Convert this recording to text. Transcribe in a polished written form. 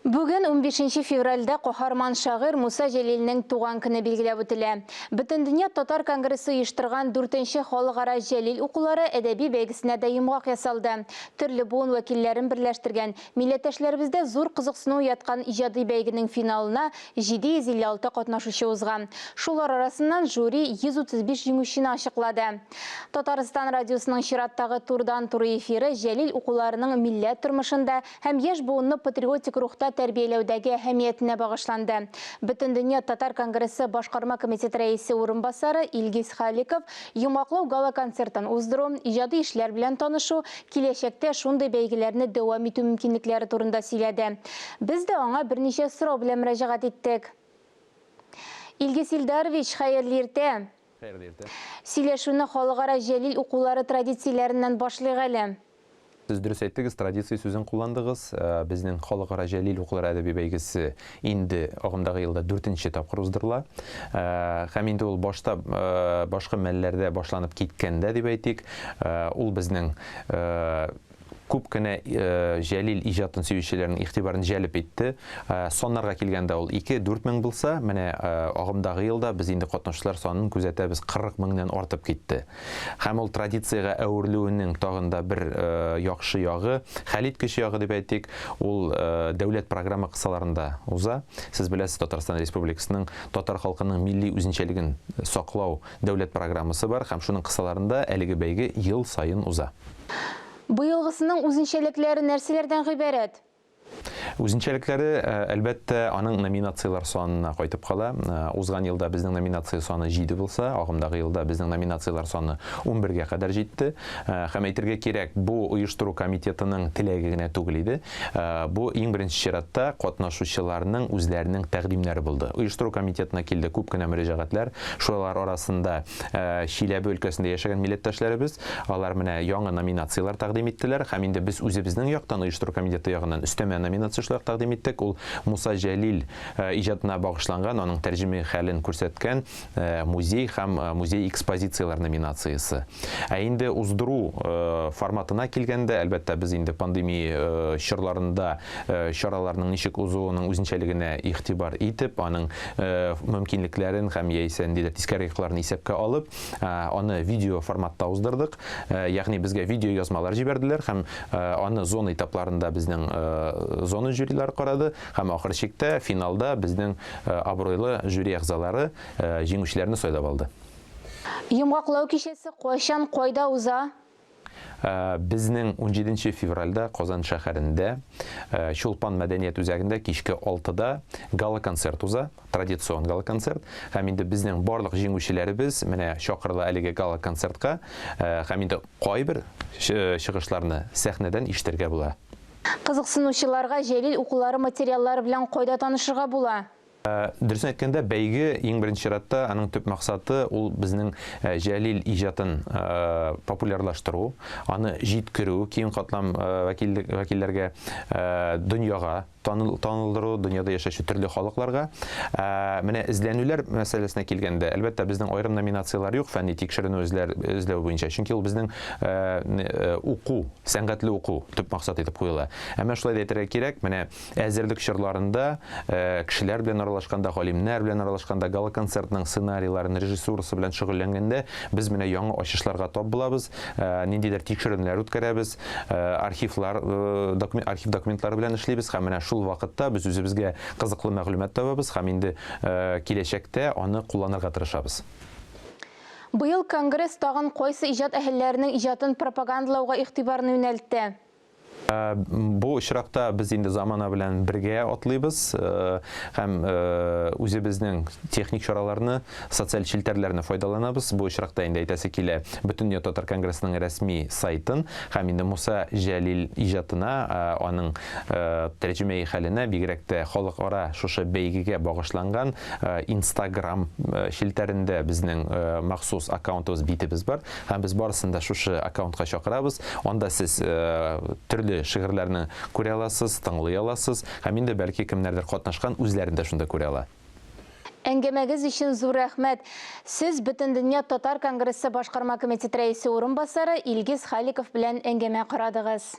Бүген, унбишенче февральдә, каһарман шагыйрь Муса Җәлилнең туган көне билгеләп үтелә. Бөтендөнья татар конгрессы оештырган дүртенче халыкара Җәлил укулары әдәби бәйгесенә дә йомгак ясалды. Төрле буын вәкилләрен берләштергән, милләттәшләребездә зур кызыксыну уяткан иҗади бәйгенең финалына 756 катнашучы узган. Шулар арасыннан жюри 135 җиңүчене ачыклады. Татарстан радиосының чираттагы турыдан-туры эфиры Җәлил укуларының милләт тормышында һәм яшь буынны патриотик рухта тәрбияләүдәге әһәмиятенә багышланды. Бөтендөнья татар конгрессы башкарма комитеты рәисе урынбасары Илгиз Халиков йомгаклау гала-концертын уздыру, иҗади эшләр белән танышу, киләчәктә шундый бәйгеләрне дәвам итү мөмкинлекләре турында сөйләде. Без дә аңа берничә сорау белән мөрәҗәгать иттек. Илгиз Илдарович, хәерле иртә! Хәерле иртә. Сөйләшүне халыкара Җәлил укулары традицияләреннән башлыйк әле. Сез дөрес әйттегез, традиция сүзен кулландыгыз. Безнең халыкара Җәлил укулары әдәби бәйгесе инде агымдагы елда дүртенче тапкыр уздырыла. Һәм инде ул башта башка мәлләрдә башланып киткәндә дип әйтик, ул безнең күп кенә Җәлил иҗатын сөючеләрнең игътибарын җәлеп итте. Саннарга килгәндә ул 2-4 мең булса, менә агымдагы елда без инде катнашучылар санын күзәтәбез, 40 меңнән артып китте. Һәм ул традициягә әверелүенең тагын да бер яхшы ягы, хәлиткеч ягы дип әйтик, ул дәүләт программа кысаларында уза. Сез беләсез, Татарстан Республикасының татар халкының милли үзенчәлеген саклау дәүләт программасы бар һәм шуның кысаларында әлеге бәйге ел саен уза. Быелгысының үзенчәлекләре нәрсәләрдән гыйбарәт? Үзенчәлекләре, әлбәттә, аның номинацияләр санына кайтып кала. Узган елда безнең номинация саны 7 булса, агымдагы елда безнең номинацияләр саны 11-гә кадәр җитте. Һәм әйтергә кирәк, бу оештыру комитетының теләге генә түгел иде. Бу иң беренче чиратта катнашучыларның үзләренең тәкъдимнәре булды. Оештыру комитетына килде күп кенә мөрәҗәгатьләр. Шулар арасында Чиләбе өлкәсендә яшәгән милләттәшләребез, алар менә яңа номинацияләр тәкъдим иттеләр һәм инде без үзебезнең яктан, оештыру комитеты ягыннан өстәмә номинация шулай ук тәкъдим иттек. Ул Муса Җәлил иҗатына багышланган, аның тәрҗемә хәлен күрсәткән музей һәм музей экспозицияләр номинациясе. Ә инде уздыру форматына килгәндә, әлбәттә, без инде пандемия чорларында чараларның ничек узуының үзенчәлегенә игътибар итеп, аның мөмкинлекләрен һәм яисә ниндидер тискәре якларын исәпкә алып, аны видео форматта уздырдык. Ягъни безгә видеоязмалар җибәрделәр һәм аны зона этапларында безнең зона жюрилары карады һәм ахыр чиктә финалда безнең абруйлы жюри әгъзалары җиңүчеләрне сайлап алды. Йомгаклау кичәсе кайчан, кайда уза? Безнең унҗиденче февральдә Казан шәһәрендә Чулпан мәдәният үзәгендә кичке алтыда гала-концерт уза, традицион гала-концерт. Һәм инде безнең барлык җиңүчеләребез менә чакырыла әлеге гала-концертка. Һәм инде кайбер чыгышларны сәхнәдән ишетергә була. Кызыксынучыларга Җәлил укулары материаллары белән кайда танышырга була? Дөресен әйткәндә, бәйге иң беренче чиратта аның төп максаты ул безнең Җәлил иҗатын популярлаштыру, аны җиткерү киң катлам вәкилләргә, дөньяга танылдыру, дөньяда яшәүче төрле халыкларга. Менә эзләнүләр мәсьәләсенә килгәндә, әлбәттә, безнең аерым номинацияләр юк фәнни тикшеренү эзләү буенча, чөнки ул безнең уку, сәнгатьле уку төп максат итеп куела. Әмма шулай да әйтергә кирәк, менә Әзерлек чорларында кешеләр белән аралашканда, галимнәр белән аралашканда, гала-концертның сценарийларын, режиссурасы белән шөгыльләнгәндә без менә яңа ачышларга тап булабыз, ниндидер тикшеренүләр үткәрәбез, архивлар, архив документлары белән эшлибез һәм менә шул вакытта без үзебезгә кызыклы мәгълүмат табабыз һәм инде киләчәктә аны кулланырга тырышабыз. Быел конгресс тагын кайсы иҗат әһелләренең иҗатын пропагандалауга игътибарны юнәлтте? Бу очракта без инде замана белән бергә атлыйбыз һәм үзебезнең техник чараларны, социаль челтәрләрне файдаланабыз. Бу очракта инде әйтәсе килә, Бөтендөнья татар конгрессының рәсми сайтын һәм инде Муса Җәлил иҗатына, аның тәрҗемәи хәленә, бигрәк тә халыкара шушы бәйгегә багышланган Инстаграм челтәрендә безнең махсус аккаунтыбыз, битебез бар. Һәм без барысын да шушы аккаунтка чакырабыз. Анда сез төрле шигырьләрне күрә аласыз, тыңлый аласыз. Һәм инде бәлки кемнәрдер катнашкан үзләрен дә шунда күрә ала. Әңгәмәгез өчен зур рәхмәт. Сез Бөтендөнья татар конгрессы башкарма комитет рәисе урынбасары Илгиз Халиков белән әңгәмә карадыгыз.